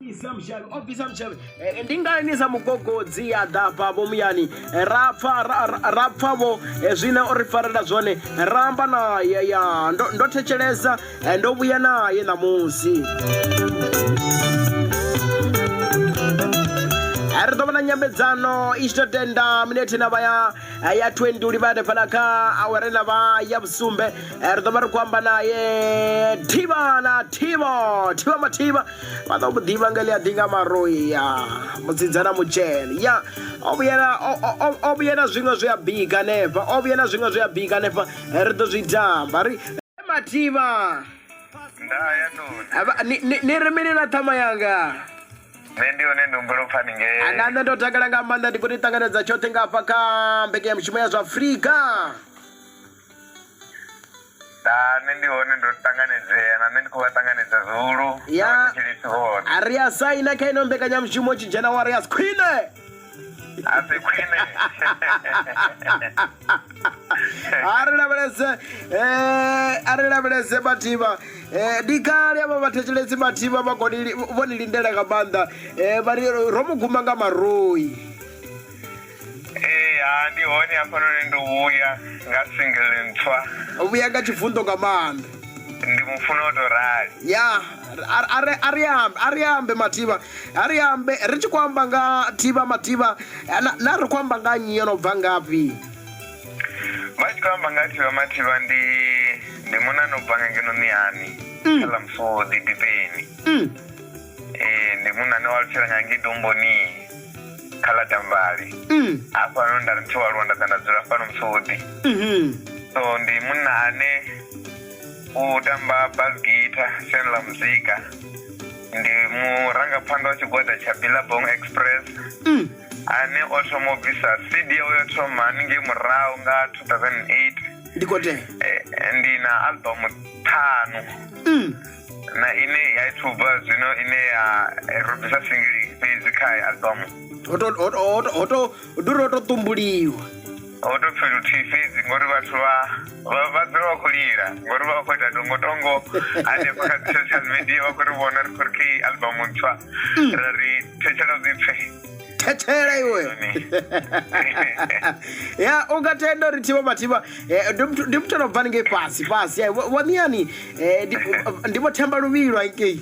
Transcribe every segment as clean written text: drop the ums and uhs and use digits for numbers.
Bvisa mushavhi o bvisa mushavhi. Eh, ndi ngani ni sa mugogodzi ya ḓa afha vho muyani? Eh, ra pfa ra pfa vho eh, zwine o ri farela zwone, ra amba naye ya ndo, ndo thetshelesa, ndo vhuya naye ṋamusi. Ri ḓo vha na nyambedzano i tshi to tenda minete na vha ya 20 u livha hanefhaḽa kha awara na vha ya vhusumbe. Ri ḓo vha ri khou amba naye Thivha na Thivho, Thivha Mathivha. Vha ḓo mu ḓivha nga ḽi a ḓi nga maroi ya musidzana mutshena ya o vhuya na o vhuya na zwiṅwe zwi a bika hanefha, o vhuya na zwiṅwe zwi a bika hanefha, ri ḓo zwi tamba ri Mathivha. Nda ya noni. Ni ri mini na ṱhama yanga? Nṋe ndi hone ndi humbela u pfa haningei. Na nṋe ndo takala nga maanḓa, ndi khou ni ṱanganedza tshoṱhe nga hafha kha mbekanyamushumo ya zwa Afrika. Na nṋe ndi hone ndo ṱanganedzea, na nṋe ndi khou vha ṱanganedza zwihulu na Ya vhathetshelesi vhoṱhe. a ri a saina kha ino mbekanyamushumo tshi dzhena wa ri a si khwine. A si khwine. A ri lavhelese a ri lavhelese Mathivha, ndi kale avha vhathetshelesi Mathivha vha khou ni vho ni lindela nga maanḓa, vha ri ro mu guma nga maroi. Ee, ha ndi hone hafhanoni ndo vhuya nga single ntswa. O vhuya nga tshibvundo nga maanḓa. Ndi mu funa o to rali. Ya, a ri a ri ambe a ri ambe Mathivha, a ri ambe ri tshi khou amba nga Thivha Mathivha, na, na ri khou amba nga nnyi yo no bva ngafhi? Vha tshi khou amba nga Thivha Mathivha ndi ndi munna no bva nga ngeno Ṋiani kha ḽa Musodi Dipeni. Ee, ndi munna ane wa alutshela nga ngei Domboni kha ḽa Dambali. Hafhano nda ri ndi tshi aluwa nda ḓa nda dzula fhano Musodi. So ndi munna ane u tamba bass guitar siani ḽa muzika. Ndi murangaphanḓa wa tshigwada tsha Billabong Express ane o thoma u bvisa CD yawe yo thoma haningei murahu nga 2008. Ndi khou tenda. Ndi na album ṱhanu. Na ine ya ithu bva zwino ine ya ro bvisa single fhedzi kha album. Ho to ho to ho to ndi uri ho to ṱumbuliwa. Ho to pfi luthihi fhedzi ngori vhathu vha vha dzula vha khou lila ngori vha khou ita tongotongo hanefha kha dzi social media, vha khou ri vhona ri khou ri kha album ntswa, ra ri thetshela zwi pfe. Thetshela iwe. Ya u nga tenda uri Thivha Mathivha ndi muthu ano bva haningei fhasi fhasi vho ṋiani, ndi vho Themba Luvhilo hangei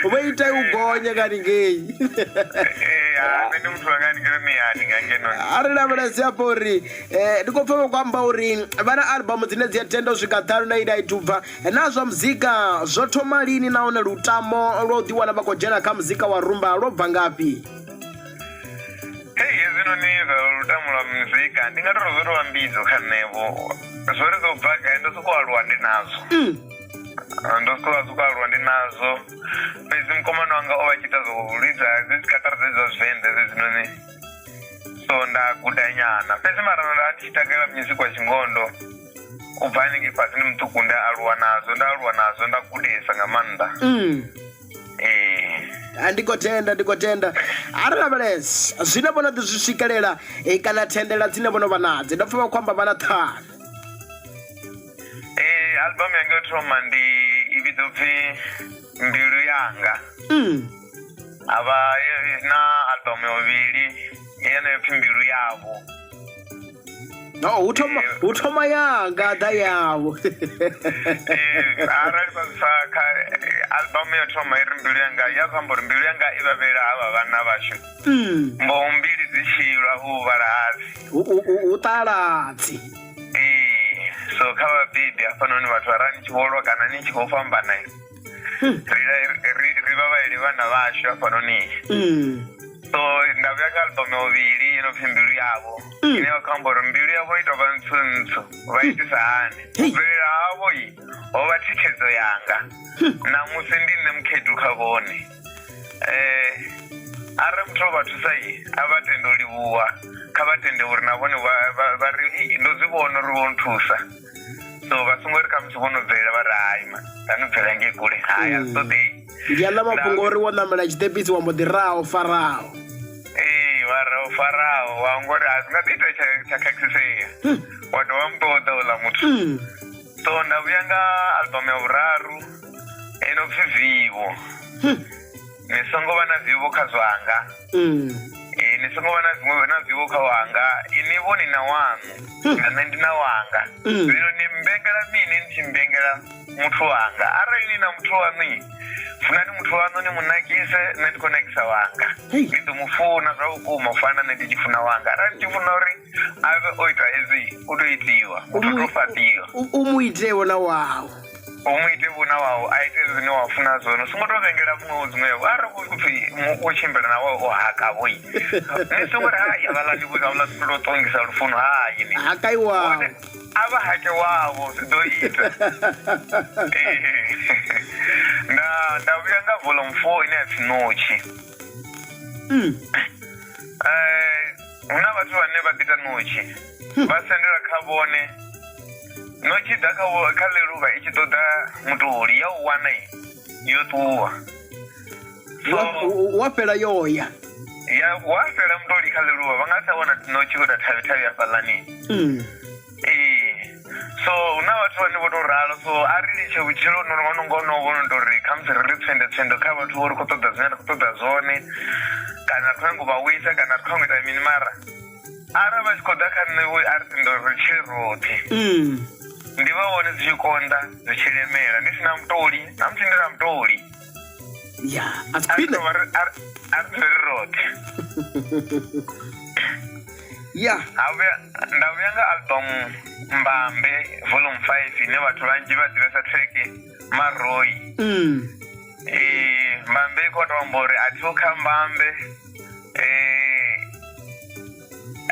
vho ita u gonya nga haningei. Nṋe ndi muthu wanga haningei ṋiani nga ngeno. A ri lavhelese hafho uri ndi khou pfa vha khou amba uri vha na album dzine dzi a tenda u swika ṱhanu na ine a i thu bva. Na zwa muzika zwo thoma lini nahone lutamo lwa u ḓiwana vha khou dzhena kha muzika wa rumba lwo bva ngafhi? Hei, hezwinoni zwa lutamo lwa muzika ndi nga to ri zwo tou vha mbidzo kha nṋe-vho. Zwo ri zwo bva gai ndo sokou aluwa ndi nazwo. Ndo sokou aluwa ndi nazwo, fhedzi mukomana wanga o vha tshi ita zwo lidza dzi dzikaṱara dzedzi dza zwivenḓa hezwinoni, so nda guda nyana. Fhedzi mara nda ndi tshi takalela music wa tshingondo u bva haningei fhasi ndi muṱuku, nda aluwa nazwo, nda aluwa nazwo nda gudesa nga maanḓa. Ee. Ndi khou tenda, ndi khou tenda. A ri lavhelese zwine vho no ḓi zwi swikelela kana thendela dzine vho no vha nadzo. Ndo pfa vha khou amba vha na ṱhanu. Ee, album yanga yo thoma ndi i vhidzwa upfi Mbilu Yanga. Havha na album ya vhuvhili yeneyo pfi Mbilu Yavho. No, hu thoma hu thoma yanga ḓa yavho. Ee, arali vha sa kha album yo thoma i ri Mbilu Yanga, ya khou amba uri mbilu yanga i vhavhela havha vhana vhashu. Mboho mbili dzi tshi lwa hu vhalahadzi. Hu ṱaladzi. Ee, so kha vhabebi hafhanoni vhathu arali ni tshi vho lwa kana ni tshi khou fhambana, ri ri vhavhalele vhana vhashu hafhanoni. So nda vhuya kha album ya vhuvhili ino pfi Mbilu Yavho, ine ya khou amba uri mbilu yavho i tou vha ntswu ntswu, vha itisa hani u bvelela havho ho vha thikhedzo yanga, ṋamusi ndi nṋe mukhedu kha vhone. Arali muthu o vha thusa a vha tende u livhuwa, kha vha tende uri na vhone vha ri ndo zwi vhona uri vho nthusa. So vha songo ri khamusi vho no bvelela vha ri hai ma nda no bvela ngei kule, hai a zwi ṱoḓei. Ndi aḽa mafhungo uri wo ṋamela tshiṱepisi wa mbo ḓi raho faraho. Ee, wa raho faraho wa ngori a zwi nga ḓi ita tsha khakhisea wa dovha muṱoḓa uḽa muthu. So nda vhuya nga album ya vhuraru Ino pfi vivho. Ni songo vha na vivho kha zwanga. Ee, ni songo vha na zwiṅwe na vivho kha wanga. Ini vho ni na waṋu, na nṋe ndi na wanga. Zwino ni mbengela mini ni tshi mbengela muthu wanga? Arali ni na muthu waṋu, funani muthu waṋu ni mu nakise, nṋe ndi khou nakisa wanga. Ndi ḓo mu funa zwa vhukuma u fana na nṋe ndi tshi funa wanga. Arali ndi tshi funa uri a vhe o ita hezwi, u tou itiwa, muthu u tou fhaṱiwa. U mu ite vho na wau. U mu ite vho na wau, a ite zwine wa funa zwone. U songo tou vhengela muṅwe zwiṅwevho. Arali u pfi u tshimbila na wau o haka vhoi, ni songo ri hai havhaḽa ndi vho havhaḽa ndo ṱongisa lufuno hai ni. Hakai wau. A vha hake wavho zwi ḓo ita. Nda nda vhuya nga volume 4 ine ya pfi Ṋotshi. Hu na vhathu vhane vha ḓi ita ṋotshi vha sendela kha vhone ṋotshi ḓa kha kha ḽiluvha i tshi ṱoḓa mutoli ya u wana yo ṱuwa. So wa fhela yo ya. Ya wa fhela mutoli kha ḽiluvha vha nga sa wana ṋotshi khou ita thavhi thavhi hafhaḽani. Ee so hu na vhathu vhane vho to ralo so a ri litshe vhutshilo no no ngo no vho no tori khamusi ri ri tswende tswende kha vhathu vho ri khou ṱoḓa zwine ra khou ṱoḓa zwone kana ri khou nyanga u vha wisa kana ri khou nyanga u ita mini mara arali vha tshi khou ḓa kha nṋe vho a ri tenda uri ri tshile roṱhe ndi vha vhone zwi tshi konḓa zwi tshi lemela ndi si na mutoli na musi ndi na mutoli ya a si khwine a ri ri roṱhe ya Ha vhuya nda vhuya nga album Mbambe volume 5 ine vhathu vhanzhi vha ḓivhesa track Maroi. Ee, Mbambe i khou tou amba uri a thiho kha Mbambe eh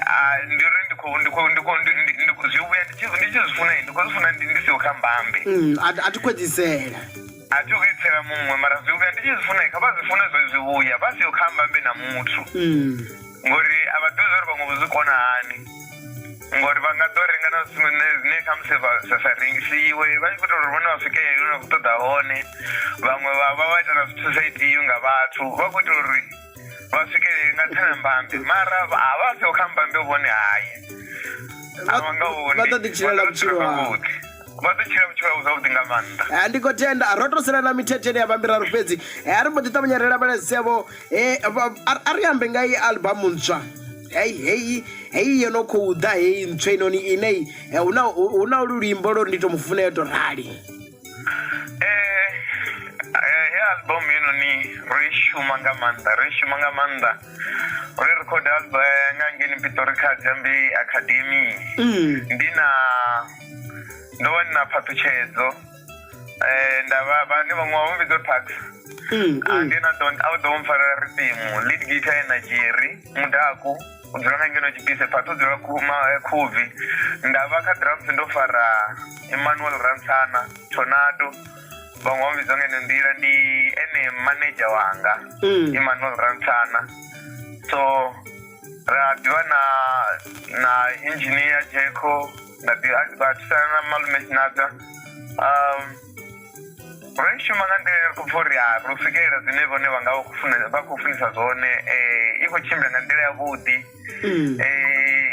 a ndi uri ndi khou ndi khou ndi khou ndi ndi khou zwi vhuya ndi tshi ndi tshi zwi funa ndi khou zwi funa ndi ndi siho kha Mbambe. A thi khwedzisela. A thi khou itsela muṅwe mara zwi vhuya ndi tshi zwi funa kha vha zwi fune zwe zwi vhuya vha siho kha Mbambe na muthu. Ngori a vha ḓivhi zwori vhaṅwe vho zwi kona hani ngori vha nga ḓo renga na zwithu zwine zwine khamusi vha zwa sa rengisiwe vha tshi khou itela uri vhone vha swikelele hune vha khou ṱoḓa hone vhaṅwe vha vha vha ita na zwithu zwi sa itiwi nga vhathu vha khou itela uri vha swikelele nga nṱhani ha mbambe mara a vha siho kha mbambe vhone hai a vha nga vhoni vha ḓo ḓi tshilela vhutshilo havho. Vha ḓo tshila vhutshilo havho zwavhuḓi nga maanḓa. Eh, ndi khou tenda ro tou sala na mithethe ya vhambi raru fhedzi. Eh, a ri mbo ḓi ṱavhanya ri lavhelese vho eh, a ri ambe nga iyi albamu ntswa hei hei hei yo no khou ḓa hei ntswa inoni ine eh, hu na hu na ulu luimbo lwo ndi to mufuna yo to rali. Eh, eh, he album heinoni ro i shuma nga maanḓa ro i shuma nga maanḓa ro i rekhoda eh, nga ngeni Pitori kha Dzambi Academy ndi na ndo vha ndi na phaṱhutshedzo eh nda vha vhane vhaṅwe vha vhidza uri Pax a ndi na don a ḓo mpfarela ritimu lead guitar ena Jerry Mudaku u dzula nga ngeno Tshipise Phaṱhu u dzula Khubvi nda vha kha drums ndo fara Emmanuel Rantsana Tornado vhaṅwe vha vhidzwa nga ino nḓila ndi ene manager wanga Emmanuel Rantsana so ra ḓivha na na engineer Jeko nda ḓi vha thusana na malume Tshinadza um ro i shuma nga nḓila ine ri khou pfha uri a ro swikelela zwine vhone vha nga vha khou funa vha khou funisa zwone i khou tshimbila nga nḓila yavhuḓi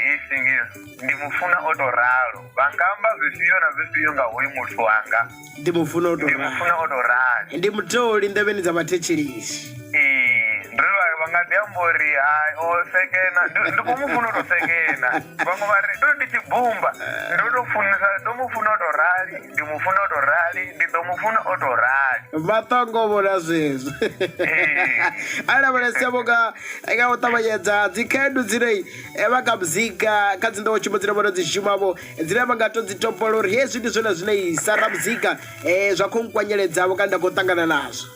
i singi ndi mufuna o to ralo vha nga amba zwifhio na zwifhio nga hoyu muthu wanga Ndi mufuna o to ndi ralo. mufuna o to ralo Ndi mutoli nḓevheni dza vhathetshelesi. Ee, ndo vha vha nga ḓi amba uri hai o sekena ndi ndi khou mu funa u to sekena vhaṅwe vha ri ndo ndi tshi bumba ndo to funesa ndo mu funa o to rali ndi mu funa o to rali ndi ḓo mu funa o to rali Vha ṱongo vhona zwezwo. Ee. A lavhelese vho nga nga u ṱavhanyedza dzikhaedu dzine eh, vha kha muzika kha dzi nḓowetshumo dzine vhona dzi shumavho dzine vha nga to dzi topola uri hezwi ndi zwone zwine sa ramuzika um zwa khou nkwanyeledza vho kana nda khou ṱangana nazwo.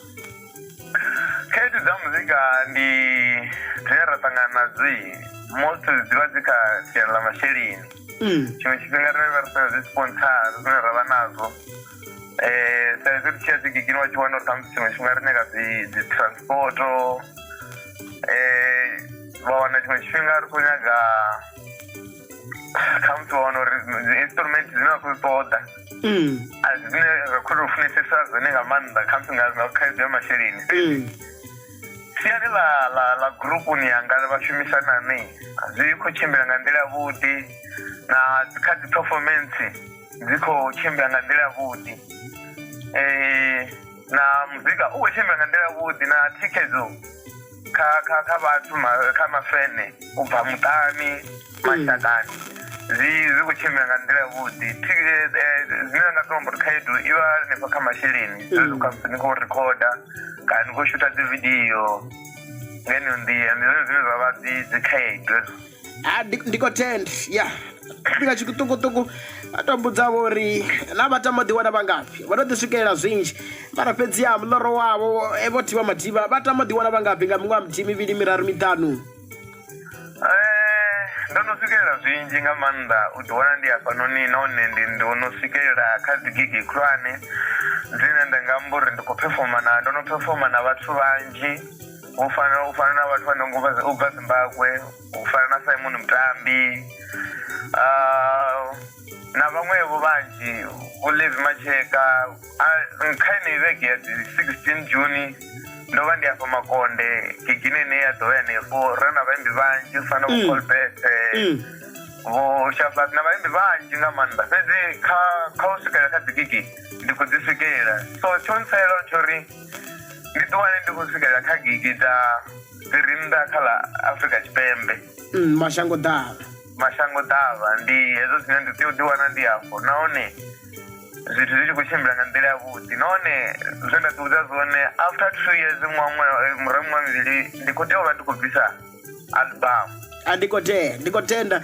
Khaedu dza muzika ndi dzine ra ṱangana nadzo most dzi vha dzi kha sia ḽa masheleni tshiṅwe tshifhinga ri vha ri sina dzi sponsor dzine ra vha nadzo sa izwi ri tshi ya dzi gigini wa tshi wana uri khamusi tshiṅwe tshifhinga ri nyaga dzi dzi transport vha wana tshiṅwe tshifhinga ri khou nyaga khamusi wa wana uri dzi instrument dzine vha khou dzi ṱoḓa a dzine ra khou tou funesesa dzone nga maanḓa khamusi nga nga khaedu ya masheleni siani ḽa ḽa ḽa gurupuni yanga vhashumisana ni zwi khou tshimbila nga nḓila yavhuḓi na kha dzi performance dzi khou tshimbila nga nḓila yavhuḓi. Na muzika u khou tshimbila nga nḓila yavhuḓi na thikhedzo kha kha kha vhathu kha mafene u bva muṱani mashakani zwi zwi khou tshimbila nga nḓila yavhuḓi. Zwine nda nga to amba uri khaedu i vha hanefha kha masheleni zwezwi khamusi ni khou rikhoda kana ni khou shutha dzi vidio nga heneyo nḓila ndi zwone zwine zwa vha dzi dzi khaedu hezwo. Ha ndi khou tenda ya tshifhinga tshiṱukuṱuku vha to mbudza vho uri na vha tama u ḓiwana vha ngafhi vho no ḓi swikelela zwinzhi mara fhedziha muḽoro wavho vho Thivha Mathivha vha tama u ḓiwana vha ngafhi nga miṅwaha muthihi mivhili miraru miṱanu. Ndo no swikelela zwinzhi nga maanḓa u ḓi wana ndi hafhanoni nahone ndi ndo no swikelela kha dzi gigi khulwane dzine nda nga amba uri ndi khou phefoma na ndo no phefoma na vhathu vhanzhi u fana u fana na vhathu vha no nga u bva Zimbabwe u fana na Simon Mutambi na vhaṅwevho vhanzhi vho Levi Matsheka kha yeneyi vhege ya dzi 16 June ndo vha ndi afha Makonde gigini ine ya ḓovha henefho ra na vhaimbi vhanzhi u fana na vho Colbert vho Shaflat na vhaimbi vhanzhi nga maanḓa fhedzi kha kha u swikelela kha dzi gigi ndi khou dzi swikelela so tsho ntsalela tsho ri ndi ḓi wane ndi khou swikelela kha gigi dza dzi re nnḓa kha ḽa Afrika Tshipembe. Mashango ḓavha. Mashango ḓavha ndi hezwo zwine ndi tea u ḓi wana ndi afho nahone zwithu zwi tshi khou tshimbila nga nḓila yavhuḓi nahone zwe nda ḓivhudza zwone after 2 years ṅwaha muṅwe murahu miṅwaha mivhili ndi khou tea u vha ndi khou bvisa album. A ndi khou tenda ndi khou tenda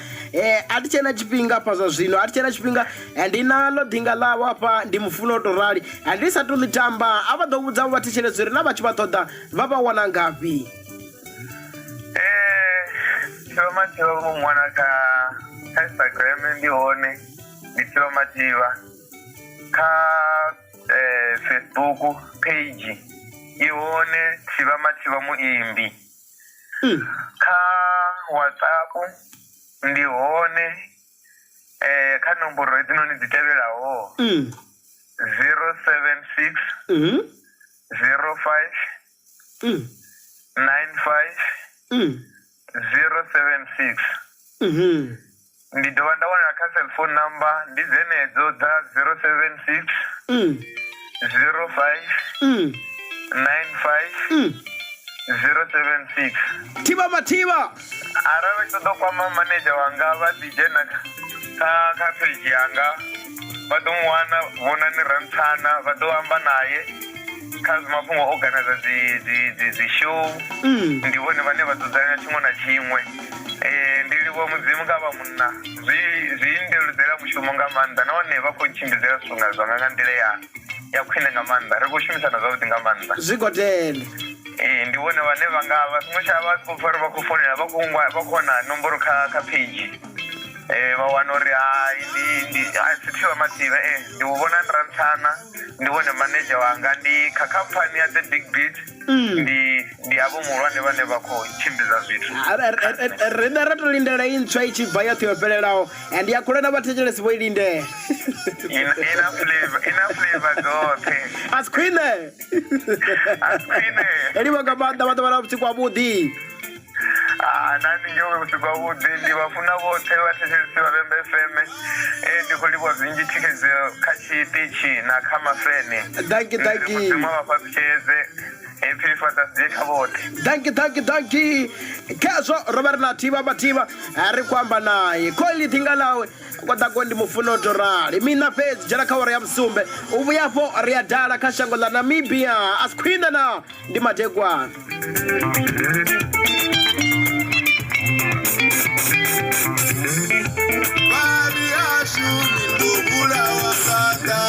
a thi tshena tshifhinga hafha zwa zwino a thi tshena tshifhinga ndi naḽo ḓinga ḽavho hafha ndi mufuno o to rali ndi sa tu ḽi tamba a vha ḓo vhudza vha thetshelesi uri na vha tshi vha ṱoḓa vha vha wana ngafhi. Thivha Mathivha vho ṅwana kha kha Instagram ndi hone ndi Thivha Mathivha kha Facebook page i hone Thivha Mathivha muimbi. Kha WhatsApp ndi hone kha nomboro hedzinoni dzi tevhelaho 076 05 95 076. Ndi dovha nda wanala kha cellphone number ndi dzenedzo dza 076 05 95 076. Thivha Mathivha. Arali vha tshi ṱoḓa u kwama manager wanga vha ḓi dzhena kha kha page yanga vha ḓo mu wana Vhonani Rantsana vha ḓo amba naye kha mafhungo o organizer dzi dzi dzi dzi show ndi vhone vhane vha dzudzanya tshiṅwe na tshiṅwe. Ndi livhuwa Mudzimu nga vha munna zwi zwi ndeludzela mushumo nga maanḓa nahone vha khou tshimbidzela zwithu nga zwanga nga nḓila ya ya khwine nga maanḓa ri khou shumisana zwavhuḓi nga maanḓa. Zwi khou tenda. Ee ndi vhone vhane vha nga vha songo tsha vha khou pfha uri vha khou founela vha khou vha khou wana nomboro kha kha page vha wana uri hai ndi ndi a si Thivha Mathivha ndi u vhona Nranthana ndi vhone manager wanga ndi kha khamphani ya The Big Beat ndi ndi avho muhulwane vhane vha khou tshimbidza zwithu. Riṋe ro to lindela i ntswa i tshi bva yoṱhe yo fhelelaho ndi ya khulwane vhathetshelesi vho i lindela. Ina flavor ina flavor dzoṱhe. A si khwine. A si khwine. Livha nga maanḓa vha ḓo vha na vhusiku havhuḓi. Ah, na ndi ngewe vhusiku havhuḓi ndi vha funa vhoṱhe vhathetshelesi vha Vhembe FM. Ndi khou livhuwa zwinzhi thikhedzo kha tshiṱitshi na kha mafene. Danki, danki. Mudzimu a vha fhaṱutshedze. Happy Father's Day kha vhoṱhe. Danki, danki, danki. Khezwo ro vha ri na Thivha Mathivha ri khou amba naye khoili ḓinga ḽawe kwaḓako ndi mufuno to rali mina fhedzi dzhena kha awara ya vhusumbe u vhuya afho ri a dala kha shango ḽa Namibia a si khwine na ndi madekwana. Vhari hashu ni ḓo vhulawa nga nḓala.